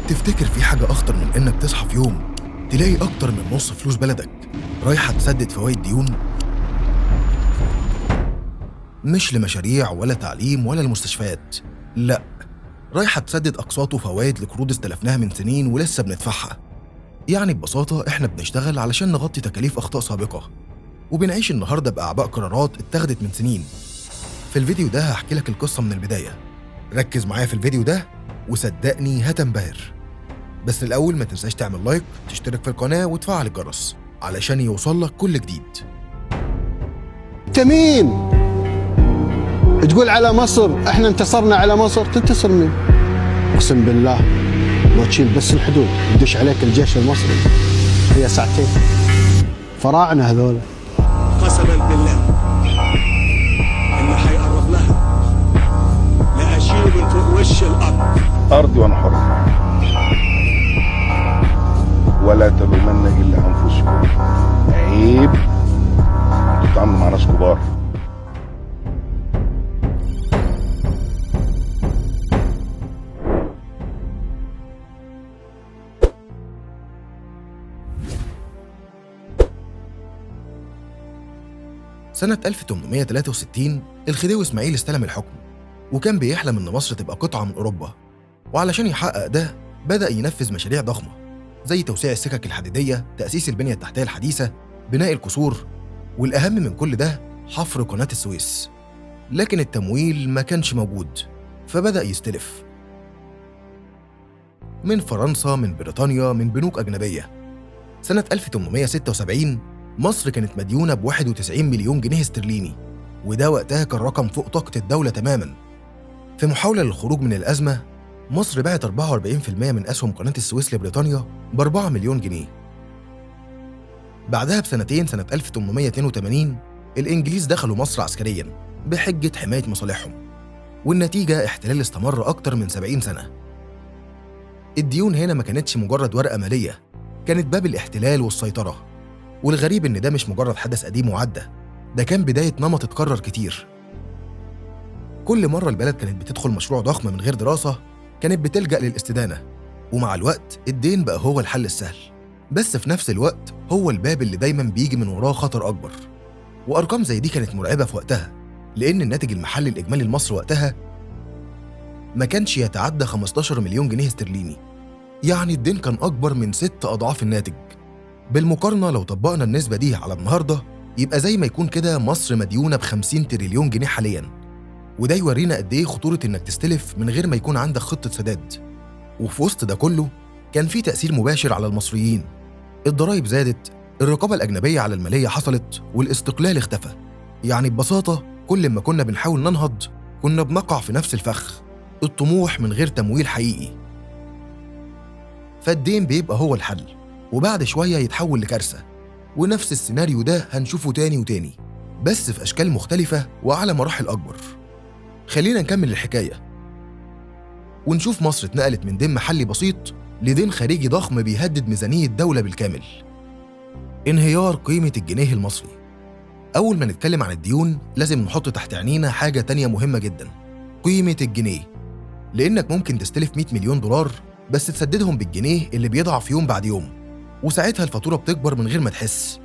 تفتكر في حاجة أخطر من إنك تصحى في يوم تلاقي أكتر من نص فلوس بلدك رايحة تسدد فوائد ديون؟ مش لمشاريع ولا تعليم ولا المستشفيات، لأ، رايحة تسدد أقساط وفوائد لقروض استلفناها من سنين ولسه بندفعها. يعني ببساطة إحنا بنشتغل علشان نغطي تكاليف أخطاء سابقة، وبنعيش النهاردة بأعباء قرارات اتخذت من سنين. في الفيديو ده هحكي لك القصة من البداية، ركز معايا في الفيديو ده وصدقني هتنبهر. بس الأول ما تنساش تعمل لايك، تشترك في القناة وتفعل الجرس علشان يوصل لك كل جديد. انت مين؟ تقول على مصر احنا انتصرنا على مصر، تنتصر مين؟ اقسم بالله لو تشيل بس الحدود يدش عليك الجيش المصري هي ساعتين. فراعنه هذول قسما بالله اللي هيقرب لها لا اشيله من فوق وش الارض. ارضي وانا حر، ولا تلومن الا انفسكم. عيب انتوا بتتعاملوا مع ناس كبار. سنة 1863 الخديوي إسماعيل استلم الحكم، وكان بيحلم إن مصر تبقى قطعة من أوروبا، وعلشان يحقق ده بدأ ينفذ مشاريع ضخمة زي توسيع السكك الحديدية، تأسيس البنية التحتية الحديثة، بناء القصور، والأهم من كل ده حفر قناة السويس. لكن التمويل ما كانش موجود، فبدأ يستلف من فرنسا، من بريطانيا، من بنوك أجنبية. سنة 1876 مصر كانت مديونة ب 91 مليون جنيه استرليني، وده وقتها كان رقم فوق طاقة الدولة تماماً. في محاولة للخروج من الأزمة، مصر باعت 44% من أسهم قناة السويس لبريطانيا ب 4 مليون جنيه. بعدها بسنتين سنة 1882 الإنجليز دخلوا مصر عسكرياً بحجة حماية مصالحهم، والنتيجة احتلال استمر أكتر من 70 سنة. الديون هنا ما كانتش مجرد ورقة مالية، كانت باب الاحتلال والسيطرة. والغريب إن ده مش مجرد حدث قديم وعدى، ده كان بداية نمط اتكرر كتير. كل مرة البلد كانت بتدخل مشروع ضخم من غير دراسة كانت بتلجأ للاستدانة، ومع الوقت الدين بقى هو الحل السهل، بس في نفس الوقت هو الباب اللي دايماً بيجي من وراه خطر أكبر. وأرقام زي دي كانت مرعبة في وقتها، لأن الناتج المحلي الإجمالي لمصر وقتها ما كانش يتعدى 15 مليون جنيه استرليني، يعني الدين كان أكبر من 6 أضعاف الناتج. بالمقارنة لو طبقنا النسبة دي على النهاردة يبقى زي ما يكون كده مصر مديونة ب50 تريليون جنيه حالياً. وده يورينا قد إيه خطورة إنك تستلف من غير ما يكون عندك خطة سداد. وفي وسط ده كله كان في تأثير مباشر على المصريين. الضرايب زادت، الرقابة الأجنبية على المالية حصلت، والاستقلال اختفى. يعني ببساطة كل ما كنا بنحاول ننهض كنا بنقع في نفس الفخ، الطموح من غير تمويل حقيقي. فالدين بيبقى هو الحل، وبعد شوية يتحول لكارثة. ونفس السيناريو ده هنشوفه تاني وتاني، بس في أشكال مختلفة وعلى مراحل أكبر. خلينا نكمل الحكاية ونشوف مصر اتنقلت من دين محلي بسيط لدين خارجي ضخم بيهدد ميزانية الدولة بالكامل. انهيار قيمة الجنيه المصري. أول ما نتكلم عن الديون لازم نحط تحت عينينا حاجة تانية مهمة جدا، قيمة الجنيه. لأنك ممكن تستلف 100 مليون دولار بس تسددهم بالجنيه اللي بيضعف يوم بعد يوم، وساعتها الفاتورة بتكبر من غير ما تحس.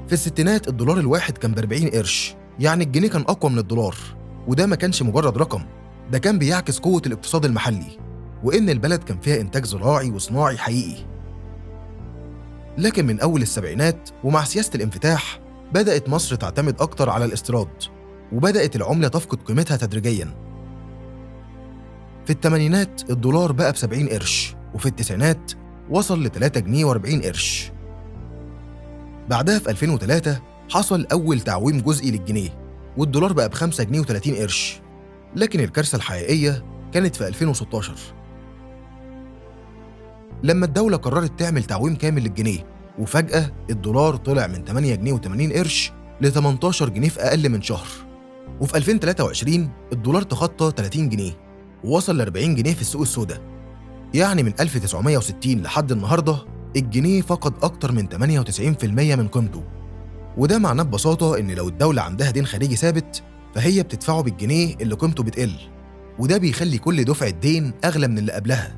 في الستينات الدولار الواحد كان ب40 قرش، يعني الجنيه كان أقوى من الدولار. وده ما كانش مجرد رقم، ده كان بيعكس قوة الاقتصاد المحلي، وإن البلد كان فيها إنتاج زراعي وصناعي حقيقي. لكن من أول السبعينات ومع سياسة الانفتاح بدأت مصر تعتمد أكتر على الاستيراد، وبدأت العملة تفقد قيمتها تدريجياً. في الثمانينات الدولار بقى ب70 قرش، وفي التسعينات وصل ل3 جنيه و40 قرش. بعدها في 2003 حصل أول تعويم جزئي للجنيه، والدولار بقى ب5 جنيه و30 قرش. لكن الكارثة الحقيقية كانت في 2016 لما الدولة قررت تعمل تعويم كامل للجنيه، وفجأة الدولار طلع من 8 جنيه و80 قرش ل 18 جنيه في أقل من شهر. وفي 2023 الدولار تخطى 30 جنيه ووصل ل 40 جنيه في السوق السوداء. يعني من 1960 لحد النهاردة الجنيه فقد أكتر من 98% من قيمته. وده معناه ببساطة إن لو الدولة عندها دين خارجي ثابت فهي بتدفعه بالجنيه اللي قيمته بتقل، وده بيخلي كل دفعة دين أغلى من اللي قبلها.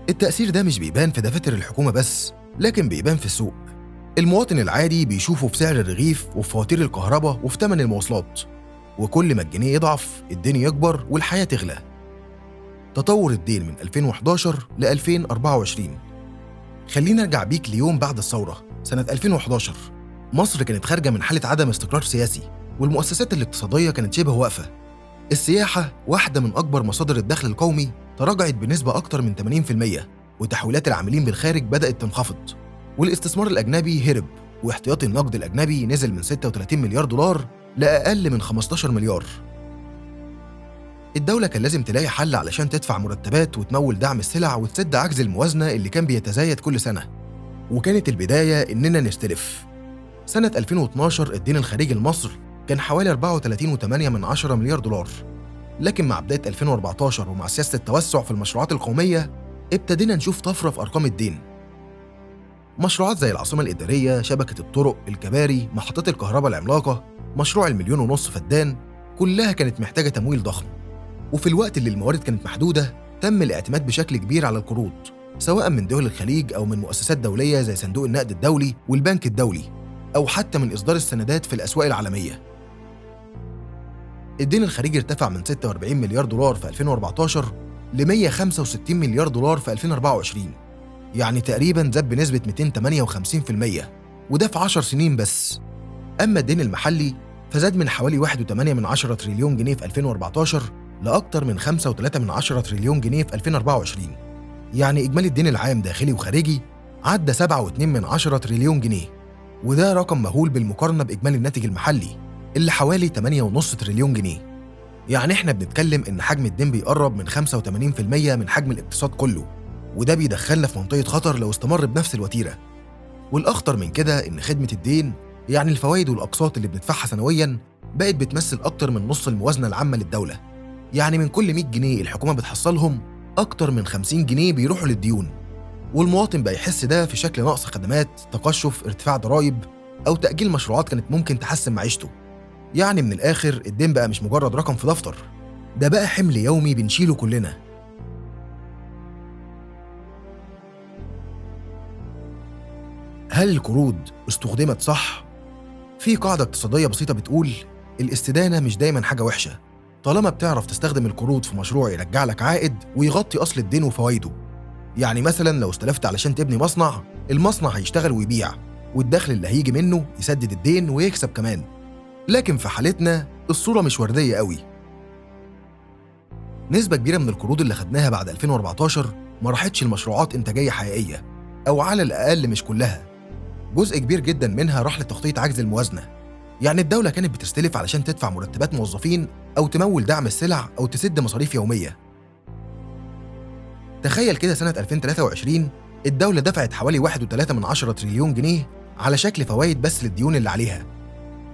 التأثير ده مش بيبان في دفاتر الحكومة بس، لكن بيبان في السوق. المواطن العادي بيشوفه في سعر الرغيف وفي فواتير الكهرباء وفي ثمن المواصلات، وكل ما الجنيه يضعف الدين يكبر والحياة تغلى. تطور الدين من 2011 ل 2024. خلينا نرجع بيك ليوم بعد الثورة سنة 2011. مصر كانت خارجة من حالة عدم استقرار سياسي، والمؤسسات الاقتصادية كانت شبه واقفة. السياحة واحدة من أكبر مصادر الدخل القومي تراجعت بنسبة أكتر من 80%، وتحويلات العاملين بالخارج بدأت تنخفض، والاستثمار الأجنبي هرب، واحتياطي النقد الأجنبي نزل من 36 مليار دولار لأقل من 15 مليار. الدولة كان لازم تلاقي حل علشان تدفع مرتبات وتمول دعم السلع وتسد عجز الموازنة اللي كان بيتزايد كل سنة، وكانت البداية إننا نستلف. سنة 2012 الدين الخارجي لمصر كان حوالي 34.8 مليار دولار، لكن مع بداية 2014 ومع سياسة التوسع في المشروعات القومية ابتدينا نشوف طفرة في أرقام الدين. مشروعات زي العاصمة الإدارية، شبكة الطرق، الكباري، محطات الكهرباء العملاقة، مشروع 1.5 مليون فدان، كلها كانت محتاجة تمويل ضخم. وفي الوقت اللي الموارد كانت محدودة تم الاعتماد بشكل كبير على القروض، سواء من دول الخليج أو من مؤسسات دولية زي صندوق النقد الدولي والبنك الدولي، أو حتى من إصدار السندات في الأسواق العالمية. الدين الخارجي ارتفع من 46 مليار دولار في 2014 ل 165 مليار دولار في 2024، يعني تقريباً زاد بنسبة 258%، وده في 10 سنين بس. أما الدين المحلي فزاد من حوالي 1.8 تريليون جنيه في 2014 لأكتر من 5.3 تريليون جنيه في 2024، يعني إجمالي الدين العام داخلي وخارجي عدى 7.2 تريليون جنيه، وده رقم مهول بالمقارنة بإجمالي الناتج المحلي اللي حوالي 8.5 تريليون جنيه. يعني إحنا بنتكلم إن حجم الدين بيقرب من 85% من حجم الاقتصاد كله، وده بيدخلنا في منطقة خطر لو استمر بنفس الوتيرة. والأخطر من كده إن خدمة الدين، يعني الفوائد والأقساط اللي بندفعها سنوياً، بقت بتمثل أكتر من نص الموازنة العامة للدولة. يعني من كل 100 جنيه الحكومة بتحصلهم، أكتر من 50 جنيه بيروحوا للديون. والمواطن بقى يحس ده في شكل نقص خدمات، تقشف، ارتفاع ضرائب، أو تأجيل مشروعات كانت ممكن تحسن معيشته. يعني من الآخر الدين بقى مش مجرد رقم في دفتر، ده بقى حمل يومي بنشيله كلنا. هل القروض استخدمت صح؟ في قاعدة اقتصادية بسيطة بتقول الاستدانة مش دايماً حاجة وحشة، طالما بتعرف تستخدم القروض في مشروع يرجع لك عائد ويغطي أصل الدين وفوايده. يعني مثلاً لو استلفت علشان تبني مصنع، المصنع هيشتغل ويبيع، والدخل اللي هيجي منه يسدد الدين ويكسب كمان. لكن في حالتنا الصورة مش وردية قوي. نسبة كبيرة من القروض اللي خدناها بعد 2014 ما راحتش لمشروعات إنتاجية حقيقية، أو على الأقل مش كلها. جزء كبير جدا منها راح لتغطية عجز الموازنة. يعني الدولة كانت بتستلف علشان تدفع مرتبات موظفين أو تمول دعم السلع أو تسد مصاريف يومية. تخيل كده سنة 2023 الدولة دفعت حوالي 1.3 تريليون جنيه على شكل فوائد بس للديون اللي عليها.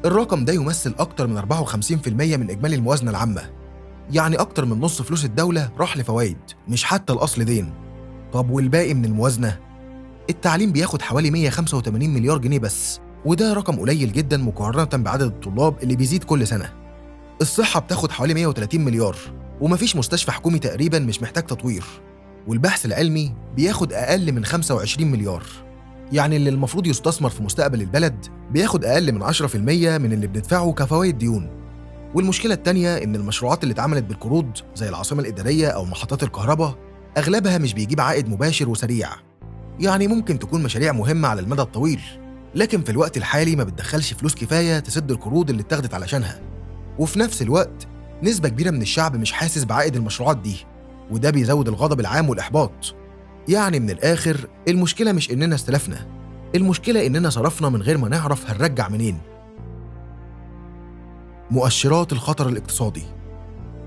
الرقم ده يمثل أكتر من 54% من إجمالي الموازنة العامة، يعني أكتر من نص فلوس الدولة راح لفوائد، مش حتى الأصل دين. طب والباقي من الموازنة؟ التعليم بياخد حوالي 185 مليار جنيه بس، وده رقم قليل جدا مقارنة بعدد الطلاب اللي بيزيد كل سنة. الصحة بتاخد حوالي 130 مليار، ومفيش مستشفى حكومي تقريبا مش محتاج تطوير. والبحث العلمي بياخد أقل من 25 مليار، يعني اللي المفروض يستثمر في مستقبل البلد بياخد أقل من 10% من اللي بندفعه كفوائد ديون. والمشكلة التانية إن المشروعات اللي اتعملت بالقروض زي العاصمة الإدارية أو محطات الكهرباء أغلبها مش بيجيب عائد مباشر وسريع. يعني ممكن تكون مشاريع مهمة على المدى الطويل، لكن في الوقت الحالي ما بتدخلش فلوس كفاية تسد القروض اللي اتاخدت علشانها. وفي نفس الوقت نسبة كبيرة من الشعب مش حاسس بعائد المشروعات دي، وده بيزود الغضب العام والإحباط. يعني من الآخر المشكلة مش إننا استلفنا، المشكلة إننا صرفنا من غير ما نعرف هنرجع منين. مؤشرات الخطر الاقتصادي.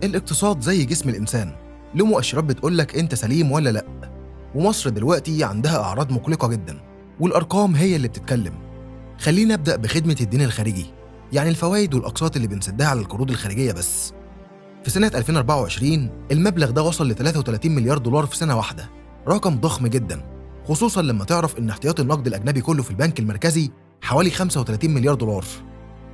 الاقتصاد زي جسم الإنسان، له مؤشرات بتقولك أنت سليم ولا لأ. ومصر دلوقتي عندها أعراض مقلقة جدا، والأرقام هي اللي بتتكلم. خلينا نبدأ بخدمة الدين الخارجي، يعني الفوائد والأقساط اللي بنسدها على القروض الخارجية بس. في سنة 2024 المبلغ ده وصل ل 33 مليار دولار في سنة واحدة، رقم ضخم جدا، خصوصا لما تعرف إن احتياط النقد الأجنبي كله في البنك المركزي حوالي 35 مليار دولار.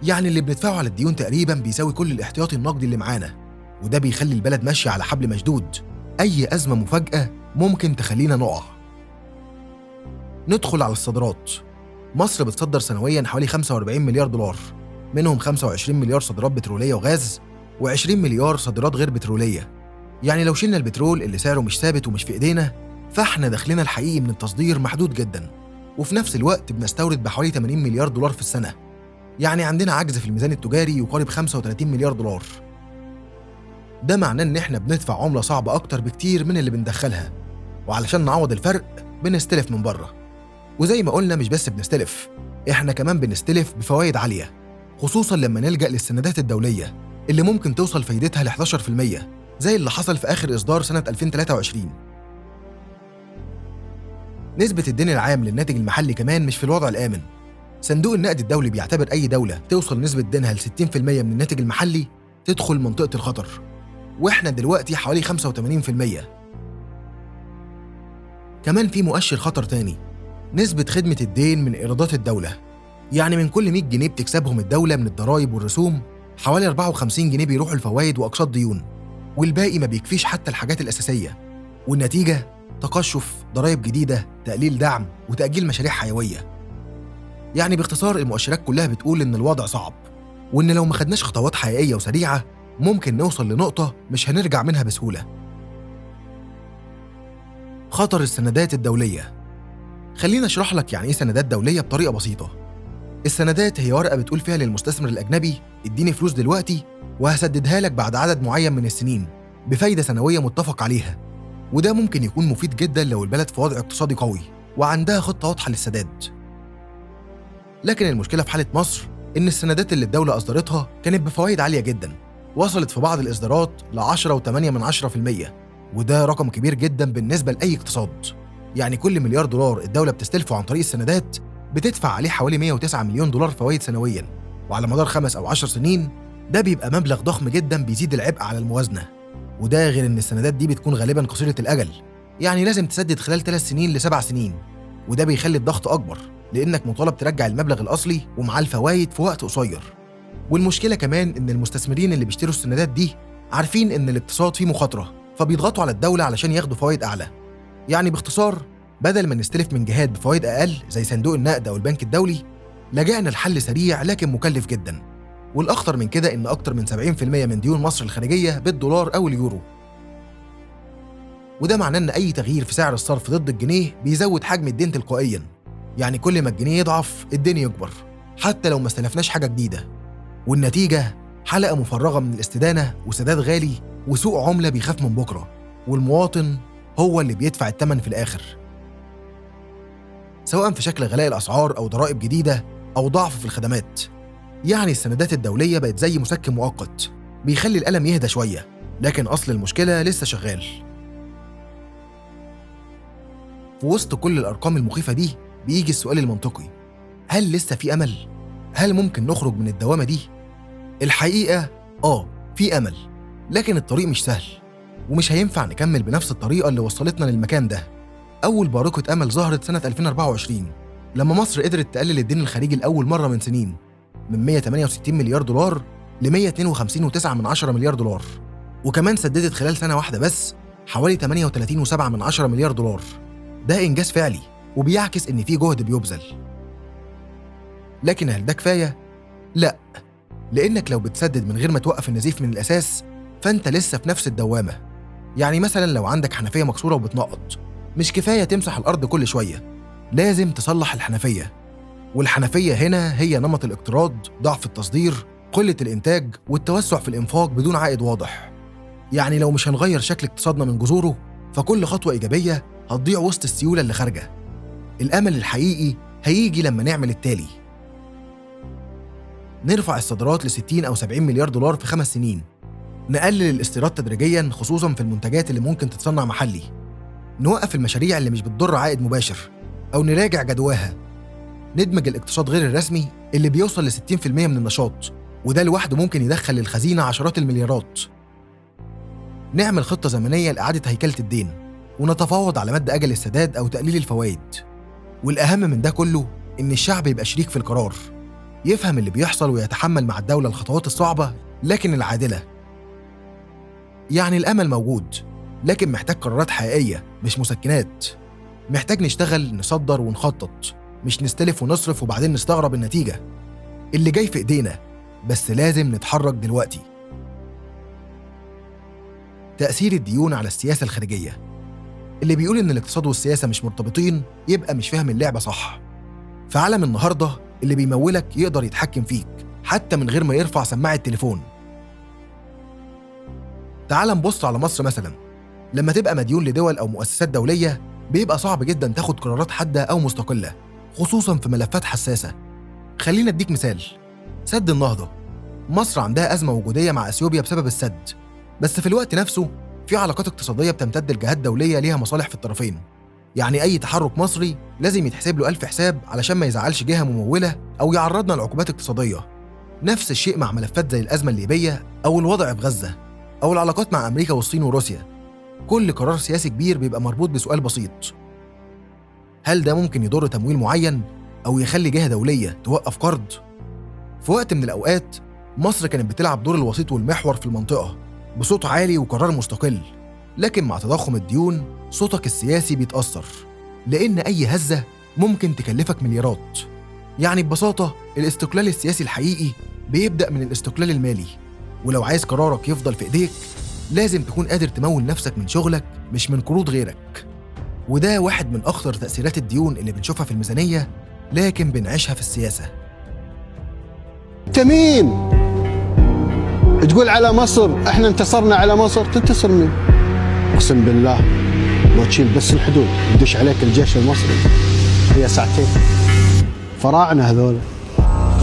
يعني اللي بندفعه على الديون تقريبا بيساوي كل الاحتياطي النقدي اللي معانا، وده بيخلي البلد ماشية على حبل مشدود. أي أزمة مفاجأة ممكن تخلينا نقع. ندخل على الصادرات. مصر بتصدر سنوياً حوالي 45 مليار دولار، منهم 25 مليار صادرات بترولية وغاز، و20 مليار صادرات غير بترولية. يعني لو شلنا البترول اللي سعره مش ثابت ومش في إيدينا، فإحنا دخلنا الحقيقي من التصدير محدود جداً، وفي نفس الوقت بنستورد بحوالي 80 مليار دولار في السنة. يعني عندنا عجز في الميزان التجاري يقارب 35 مليار دولار. ده معناه إن إحنا بندفع عملة صعبة أكتر بكتير من اللي بندخلها، وعلشان نعوض الفرق بنستلف من بره. وزي ما قلنا مش بس بنستلف، إحنا كمان بنستلف بفوائد عالية، خصوصاً لما نلجأ للسندات الدولية اللي ممكن توصل فايدتها ل 11% زي اللي حصل في آخر إصدار سنة 2023. نسبة الدين العام للناتج المحلي كمان مش في الوضع الآمن. صندوق النقد الدولي بيعتبر أي دولة توصل نسبة دينها ل 60% من الناتج المحلي تدخل منطقة الخطر، وإحنا دلوقتي حوالي 85%. كمان في مؤشر خطر تاني، نسبة خدمة الدين من إيرادات الدولة. يعني من كل 100 جنيه بتكسبهم الدولة من الضرائب والرسوم، حوالي 54 جنيه بيروحوا الفوائد وأقساط ديون، والباقي ما بيكفيش حتى الحاجات الأساسية. والنتيجة تقشف، ضرائب جديدة، تقليل دعم، وتأجيل مشاريع حيوية. يعني باختصار المؤشرات كلها بتقول إن الوضع صعب، وإن لو ما خدناش خطوات حقيقية وسريعة ممكن نوصل لنقطة مش هنرجع منها بسهولة. خطر السندات الدولية. خلينا أشرح لك يعني إيه سندات دولية بطريقة بسيطة. السندات هي ورقة بتقول فيها للمستثمر الأجنبي اديني فلوس دلوقتي وهسددها لك بعد عدد معين من السنين بفايدة سنوية متفق عليها. وده ممكن يكون مفيد جدا لو البلد في وضع اقتصادي قوي وعندها خطة واضحة للسداد. لكن المشكلة في حالة مصر إن السندات اللي الدولة أصدرتها كانت بفوائد عالية جدا، وصلت في بعض الإصدارات ل 10.8%، وده رقم كبير جدا بالنسبة لأي اقتصاد. يعني كل مليار دولار الدولة بتستلفه عن طريق السندات بتدفع عليه حوالي 109 مليون دولار فوائد سنويا، وعلى مدار 5 أو 10 سنين ده بيبقى مبلغ ضخم جدا بيزيد العبء على الموازنة. وده غير إن السندات دي بتكون غالبا قصيرة الأجل، يعني لازم تسدد خلال 3 سنين ل7 سنين، وده بيخلي الضغط أكبر لأنك مطالب ترجع المبلغ الأصلي ومعاه الفوائد في وقت قصير. والمشكلة كمان إن المستثمرين اللي بيشتروا السندات دي عارفين إن الاقتصاد فيه مخاطرة، فبيضغطوا على الدولة علشان ياخدوا فوائد أعلى. يعني باختصار بدل ما نستلف من جهات بفوائد أقل زي صندوق النقد أو البنك الدولي، لجأنا لحل سريع لكن مكلف جدا. والأخطر من كده إن أكتر من 70% من ديون مصر الخارجية بالدولار أو اليورو، وده معناه إن أي تغيير في سعر الصرف ضد الجنيه بيزود حجم الدين تلقائيا. يعني كل ما الجنيه يضعف الدين يكبر حتى لو ما استلفناش حاجة جديدة. والنتيجة حلقة مفرغة من الاستدانة وسداد غالي وسوق عملة بيخاف من بكرة، والمواطن هو اللي بيدفع الثمن في الآخر، سواء في شكل غلاء الأسعار أو ضرائب جديدة أو ضعف في الخدمات. يعني السندات الدولية بقت زي مسكن مؤقت بيخلي الألم يهدى شوية، لكن أصل المشكلة لسه شغال. في وسط كل الأرقام المخيفة دي بيجي السؤال المنطقي: هل لسه في أمل؟ هل ممكن نخرج من الدوامة دي؟ الحقيقة في أمل، لكن الطريق مش سهل، ومش هينفع نكمل بنفس الطريقة اللي وصلتنا للمكان ده. أول بارقة أمل ظهرت سنة 2024 لما مصر قدرت تقلل الدين الخارجي لأول مرة من سنين، من 168 مليار دولار ل 152.9 مليار دولار، وكمان سددت خلال سنة واحدة بس حوالي 38.7 مليار دولار. ده إنجاز فعلي وبيعكس إن في جهد بيبذل. لكن هل ده كفاية؟ لا، لأنك لو بتسدد من غير ما توقف النزيف من الأساس فأنت لسه في نفس الدوامة. يعني مثلا لو عندك حنفية مكسورة وبتنقط، مش كفاية تمسح الأرض كل شوية، لازم تصلح الحنفية. والحنفية هنا هي نمط الاقتراض، ضعف التصدير، قلة الإنتاج، والتوسع في الإنفاق بدون عائد واضح. يعني لو مش هنغير شكل اقتصادنا من جذوره، فكل خطوة إيجابية هتضيع وسط السيولة اللي خارجة. الأمل الحقيقي هيجي لما نعمل التالي: نرفع الصادرات ل 60 أو 70 مليار دولار في 5 سنين، نقلل الاستيراد تدريجياً خصوصاً في المنتجات اللي ممكن تتصنع محلي، نوقف المشاريع اللي مش بتضر عائد مباشر أو نراجع جدواها، ندمج الاقتصاد غير الرسمي اللي بيوصل ل 60% من النشاط، وده لوحده ممكن يدخل للخزينة عشرات المليارات، نعمل خطة زمنية لإعادة هيكلة الدين، ونتفاوض على مد أجل السداد أو تقليل الفوائد. والأهم من ده كله إن الشعب يبقى شريك في القرار، يفهم اللي بيحصل ويتحمل مع الدولة الخطوات الصعبة لكن العادلة. يعني الأمل موجود، لكن محتاج قرارات حقيقية مش مسكنات. محتاج نشتغل، نصدر ونخطط، مش نستلف ونصرف وبعدين نستغرب النتيجة. اللي جاي في إيدينا، بس لازم نتحرك دلوقتي. تأثير الديون على السياسة الخارجية. اللي بيقول إن الاقتصاد والسياسة مش مرتبطين يبقى مش فاهم اللعبة صح. في عالم النهاردة اللي بيمولك يقدر يتحكم فيك حتى من غير ما يرفع سماعة التليفون. تعال نبص على مصر مثلا، لما تبقى مديون لدول أو مؤسسات دولية بيبقى صعب جدا تاخد قرارات حادة أو مستقلة، خصوصا في ملفات حساسة. خلينا أديك مثال، سد النهضة. مصر عندها أزمة وجودية مع أثيوبيا بسبب السد، بس في الوقت نفسه في علاقات اقتصادية بتمتد لجهات دولية ليها مصالح في الطرفين. يعني أي تحرك مصري لازم يتحسب له 1000 حساب علشان ما يزعلش جهة ممولة أو يعرضنا لعقوبات اقتصادية. نفس الشيء مع ملفات زي الأزمة الليبية أو الوضع في غزة أو العلاقات مع أمريكا والصين وروسيا. كل قرار سياسي كبير بيبقى مربوط بسؤال بسيط: هل ده ممكن يضر تمويل معين أو يخلي جهة دولية توقف قرض؟ في وقت من الأوقات مصر كانت بتلعب دور الوسيط والمحور في المنطقة بصوت عالي وقرار مستقل، لكن مع تضخم الديون صوتك السياسي بيتأثر، لأن أي هزة ممكن تكلفك مليارات. يعني ببساطة الاستقلال السياسي الحقيقي بيبدأ من الاستقلال المالي، ولو عايز قرارك يفضل في إيديك لازم تكون قادر تمول نفسك من شغلك مش من قروض غيرك. وده واحد من أخطر تأثيرات الديون اللي بنشوفها في الميزانية لكن بنعيشها في السياسة. انت مين؟ تقول على مصر احنا انتصرنا على مصر، تنتصر مين؟ اقسم بالله لو تشيل بس الحدود يدش عليك الجيش المصري هي ساعتين. فراعنة هذول.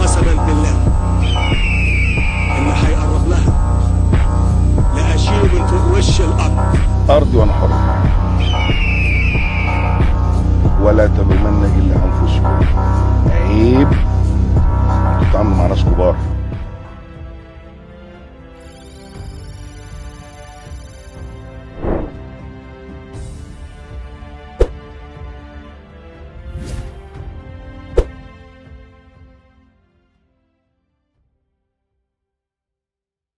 قسما بالله اللي هيقرب لها لأشيله من فوق وش الأرض. أرضي وأنا حر، ولا تلومن إلا أنفسكم. عيب، انتوا بتتعاملوا مع ناس كبار.